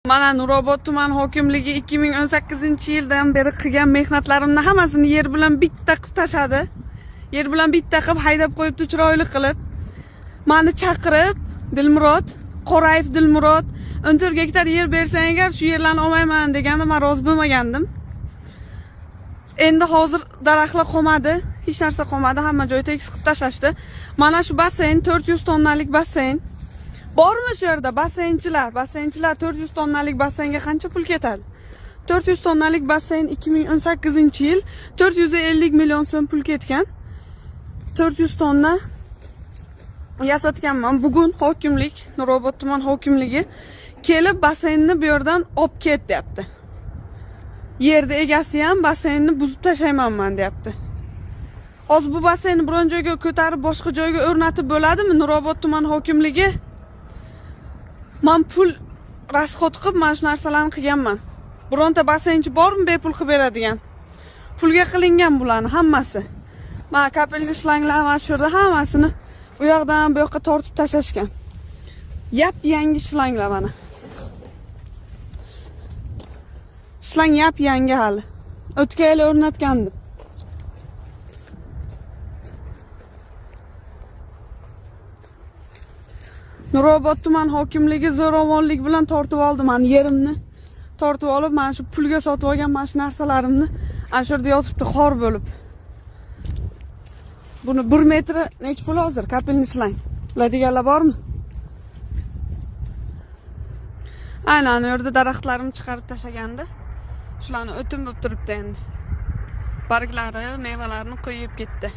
Mana Nurobod tuman hokimligi 2018-yildan beri qilgan mehnatlarimni hammasini yer bilan bitta qilib tashladi. Yer bilan bitta qilib haydab qo'yibdi chiroyli qilib. Mani chaqirib Dilmurod, Qorayev Dilmurod 14 gektar yer bersang agar shu yerlarni olmayman deganda men rozi bo'lmagandim. Endi hozir daraxtlar qolmadi, hech narsa qolmadi, hamma joy tekis qilib tashlashdi. Mana shu basseyn 400 tonnalik basseyn. Bormi shu yerda basseynchilar? Basseynchilar 400 tonnalik basseynga qancha pul ketadi? 400 tonnalik basseyn 2018-yil 450 million so'm pul ketgan. 400 tonna yasatganman. Bugun hokimlik, Nurobod tuman hokimligi kelib basseynni bu yerdan olib ket deyapti. Yerda egasi ham basseynni buzib tashlayman man deyapti. Hozir bu basseynni biron joyga ko'tarib boshqa joyga o'rnatib bo'ladimi Nurobod tuman hokimligi? Man pul расход qilib mana shu narsalarni qilganman. Bironta basseynchi bormi bepul qilib beradigan? Pulga qilingan bularni hammasi. Mana капельный shlanglar mana shu yerda hammasini u yoqdan bu yoqqa tortib tashlashgan. Yap yangi shlanglar mana. Shlang yap yangi hali. O'tgan yili o'rnatgandim. Nurobod tuman hokimligi zo'ravonlik bilan tortib oldi mani yerimni. Tortib olib, mana shu pulga sotib olgan mana shu narsalarimni ana shu yerda yotibdi xor bo'lib. Buni 1 metri necha pul hozir? Капельный shlang. Biladiganlar bormi? Aynan u yerda daraxtlarimni chiqarib tashlagandi. Shularni o'tin bo'lib turibdi endi. Barglari, mevalarini qo'yib ketdi.